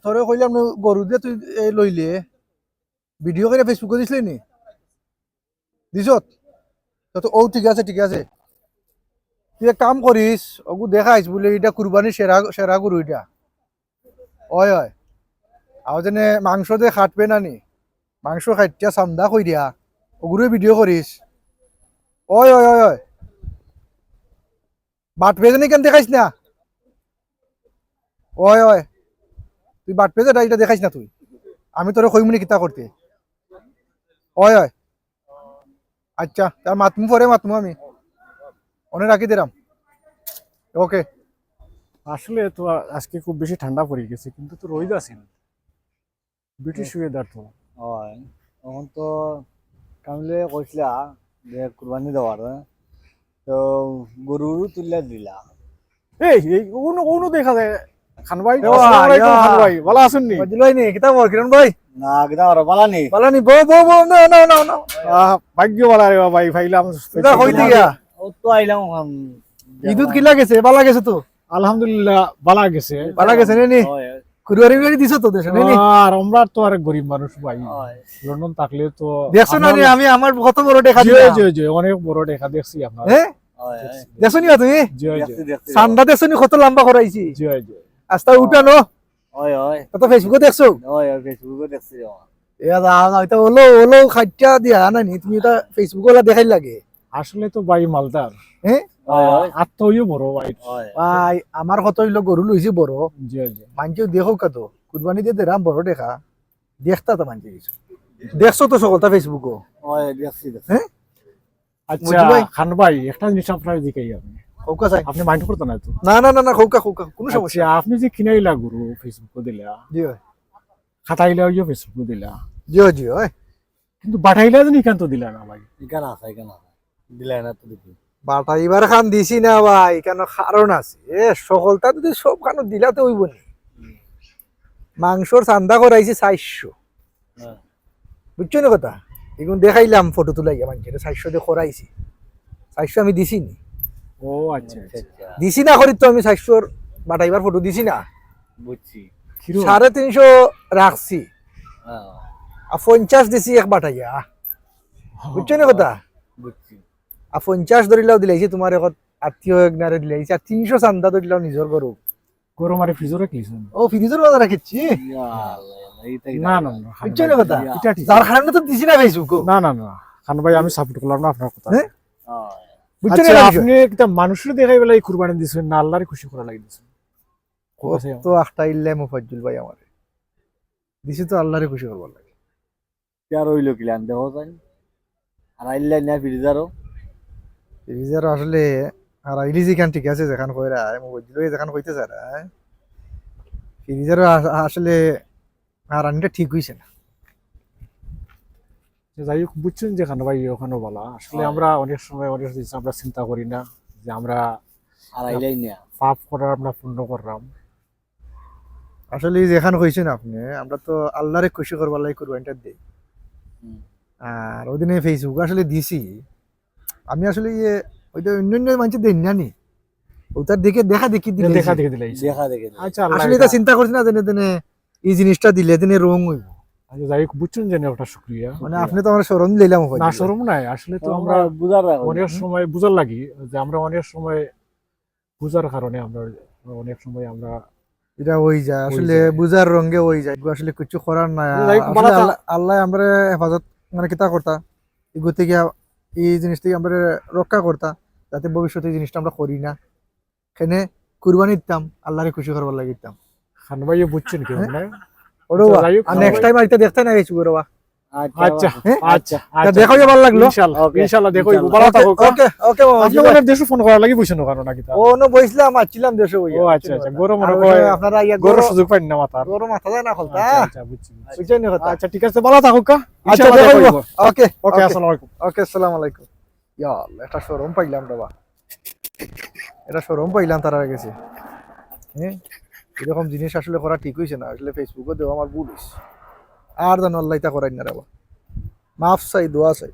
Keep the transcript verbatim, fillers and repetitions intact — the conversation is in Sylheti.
তোরে কইলাম না, গরু দিয়া তুই এই লইলে, ভিডিও করিয়া Facebook-ও দিছলে নি? দিছত? তো, তো, ও ঠিক আছে, ঠিক আছে। তুই এক কাম করিস, ওগু দেখাইস বুলে ইটা কুরবানির সেরা, সেরা গরু ইটা। অয়, অয়। আর যেনে মাংস দে কাটবে না নি? মাংস কাটিয়া চান্দা করিয়া, ওগুরে ভিডিও করিস। অয়, অয়, অয়, অয়। বাট পেজে নি কেন দেখাইস না? অয়, অয়। তুই বাট পেজে ইটা, ইটা দেখাইস না তুই। আমি তোরে কইমু নি কিতা করতে। অয়, অয়। আচ্ছা, তার মাতমু পরে মাতমু আমি। অনে রাখি দিরাম। ওকে। আসলে তো আ-, আজকে খুব বেশি ঠান্ডা পড়ি গেছে, কিন্তু তো রইদ আছে না। ব্রিটিশ ওয়েদার তো। অয়, অখন তো কামিলে কইছলা যে কুরবানি দেওয়ার, হ্যাঁ? তো গরু উরু তুলিয়া দিলা। এই, এই, অনো, অনো দেখা যায়, খান ভাই। ও, আসসালামু আলাইকুম, ইয়া। খান ভাই, ভালা আছইন নি? বদলাই নি, কিতা খবর, কিরণ ভাই? না, কিতা খবর, ভালা নি? ভালা নি, বউ, বউ, বউ, না, না, না, না। আহ, ভাগ্য ভালা রে ভাই, পাইলাম। কিতা কইতে গিয়া? ও তো আইলাম অখন। ইদুত কিলা গেছে, ভালা গেছে তো? আলহামদুলিল্লাহ, ভালা গেছে। ভালা গেছে নি? অয়। কুরবানি উরবানি দিছো তো দেশো, নি? আর আমরা তো আর গরিব মানুষ ভাই। অয়। লন্ডন থাকলে তো দেখছো না নি, আপনার আমি আমার কত বড় টেকা জি, দিলাম। জি, জি, অনেক বড় টেকা দেখছি আপনার। হ্যাঁ? অয়, অয়। দেখছো নি বা তুমি? জি, জি। দেখছি, দেখছি। চান্দা দেখছো নি কত লম্বা করাইছি? জি, জি। আস্তা উঠানো। অয়, অয়। তা তো Facebook-ও দেখছো? অয়, অয়, Facebook-ও দেখছি রে আমার। এ দাদা, এটা হলো, হলো খাইটা দিয়া না নি, তুমি এটা Facebook-ও দেখাই লাগে। আসলে তো ভাই মালদার। হ্যাঁ? অয়, অয়। আর তো অইও বড় ভাই। অয়। ভাই, আমার কত অইলো গরু লইছি বড়। জি, জি। মানষে দেখো কত, কুরবানি দিয়ে দেরাম বড় দেখা। দেখতা তো মানষে কিছু। দেখছো তো সকলতা Facebook-ও? অয়, দেখছি, দেখছি। হ্যাঁ? আচ্ছা, মঞ্জু ভাই। খান ভাই, একটা জিনিস আপনারে জিকাই আমি। কউক্কা চাই। আপনি মাইন্ড করতা না তো? না, না, না, না, কউক্কা, কউক্কা, কোনো সমস্যা আচ্ছা, নাই। আপনি যে কিনাইলা গরু Facebook-ও দিলা, জি ভাই। খাটাইলা অইও Facebook-ও দিলা। জি, জি, ভাই। কিন্তু বাটাইলা যেন ইখান তো দিলা না ভাই। ইখান আছে, ইখান আছে। দিলা না তো দেখি। বাটাইবার খান দিছি না ভাই, ইখান কারণ আছে। এ, সকলতা যদি সব খানো দিলা তো অইবো নি। হুম। মাংসর চান্দা করাইছি চাইরশো। হ্যাঁ। বুঝছো নি কথা? এগুন দেখাইলাম ফটো তুলাইয়া মানষরে, চাইরশো দিয়া করাইছি। চাইরশো আমি দিছি নি। ও আচ্ছা, আচ্ছা, আচ্ছা। আচ্ছা। দিছি না করি তো আমি চাইরশোর বাটাইবার ফটো দিছি না। বুঝছি। কিরকম? সাড়ে তিনশো রাখছি। হ্যাঁ। আর পঞ্চাশ দিছি এক বাটাইয়া। বুঝছো নি কথা? বুঝছি। আর পঞ্চাশ ধরিলাও দিলাইছি তোমার এখন আত্মীয় একনারে দিলাইছি। আর তিনশো চান্দা ধরিলাও নিজর গরু। গরু মারে ফ্রিজও রাখলিছইন? ও, ফ্রিজর মাঝে রাখিছি। ইয়া আল্লাহ, ইয়া আল্লাহ, ইটা, ইটা, না, না, না, বুঝছো নি কথা? ইটা ঠিক। যার কারণে তো দিছি না Facebook-ও। না, না, না, খান ভাই, আমি সাপোর্ট করলাম না আপনার কথা। হ্যাঁ? বুঝছো নি আচ্ছা, কথা? আপনি একটা মানুষরে দেখাই বেলা এই কুরবানি দিছইন না, আল্লাহরে খুশি করার লাগি দিছইন? কত আখটাইলে মুফাজ্জুল ভাই আমারে। দিছি তো আল্লাহরে খুশি করবার লাগি। আর অইলো কিলান দেখো চাইন। আর আইলাই না ফ্রিজারও। ফ্রিজারও আসলে আর আইলি যেখান ঠিক আছে, যেখান কইরা, আমি বুঝলো যেখান কইতে চারা, হ্যাঁ? ফ্রিজারও আস-, আসলে আর আনিটা ঠিক হইছে না। যাই হোক, বুঝছেন যেখানে ভাই, ওখানেও ভালা। আসলে হয়। আমরা অনেক সময় অনেক জিনিস আমরা চিন্তা করি না যে আমরা আর আইলাই না। পাপ করার আমরা পুণ্য করলাম। আসলে এই যেখান কইছেন আপনি, আমরা তো আল্লাহরে খুশি করবার লাগি কুরবানিটা দেই। হুম। আর ওদিনে Facebook আসলে দিছি, আমি আসলে ইয়ে, ওই যে অন্য অন্য মানষে দেন না নি, ওটার দিকে দেখা দেখি দিলে দেখা দেখি দিলাইছি। দেখা দেখি দিলাইছি। আচ্ছা, আল্লাহ আসলে এটা এটা চিন্তা করছি না, যেনে তেনে এই জিনিসটা দিলে তেনে রং হইব। আচ্ছা, যাই হোক, বুঝছেন যে ওটা শুক্রিয়া। মানে আপনি তো আমার শরম দিলাম ওখানে। না, শরম নাই, আসলে তো তো আমরা আমরা বুঝার রাখবো। অনেক সময় বুঝার লাগি যে আমরা অনেক সময় বুঝার কারণে আমরা অনেক সময় আমরা এটা হয়ে যায়, হয়ে আসলে যায়। বুঝার রঙে হয়ে যায়, এগুলো আসলে কিছু করার নাই। যাই হোক, আসলে বালা থা- আল্লাহ, আল্লাহ আমরা হেফাজত, মানে, কিতা করতা, এগুলো থেকে, এই জিনিস থেকে আমরা রক্ষা করতা, যাতে ভবিষ্যতে এই জিনিসটা আমরা করি না। এখানে কুরবানি দিতাম, আল্লাহরে খুশি করবার লাগি দিতাম। খান ভাইও বুঝছেন কি, হ্যাঁ? মানে? ওরে আচ্ছা, বাবা, যাই হোক, আর খান নেক্সট ভাই। টাইম আইতে দেখতে না গেছি, ওরে বাবা। আচ্ছা, আচ্ছা, হ্যাঁ? আচ্ছা, তা আচ্ছা। দেখা হইয়া ভালো লাগলো। ইনশাআল্লাহ, ওকে। ইনশাআল্লাহ, দেখা হইবো। ওকে, ভালো থাকো, ওকে, ওকে, মামা, আপনি ভাই। মনে হয় দেশো ফোন করার লাগি বসে না কারণ নাকি তা? ও, না, বইছিলাম, আসছিলাম দেশো হইয়া। ও, আচ্ছা, আচ্ছা, গরম মনে আর কয়, ওখানে আপনারা আইয়া গরম গরম সুযোগ পাইন না মাথার। গরম মাথা যায় না খলতা। আচ্ছা, আচ্ছা, বুঝছি, বুঝছি। বুঝছেন নি কথা? আচ্ছা, ঠিক আছে, ভালো থাকো, কা? আচ্ছা, ইনশাআল্লাহ দেখা দেখা হইবো। হইবো। ওকে, ওকে, ওকে। আসসালামু আলাইকুম। ওকে, আসসালামু আলাইকুম। ইয়া আল্লাহ, একটা শরম পাইলাম রে বা। এটা শরম পাইলাম তারার গেছে। হ্যাঁ? এরকম জিনিস আসলে করা ঠিক হইছে না। আসলে Facebook-ও দেওয়া আমার ভুল হইছে। আর জানো আল্লাহ এটা করাই না রে বা। মাফ চাই, দোয়া চাই।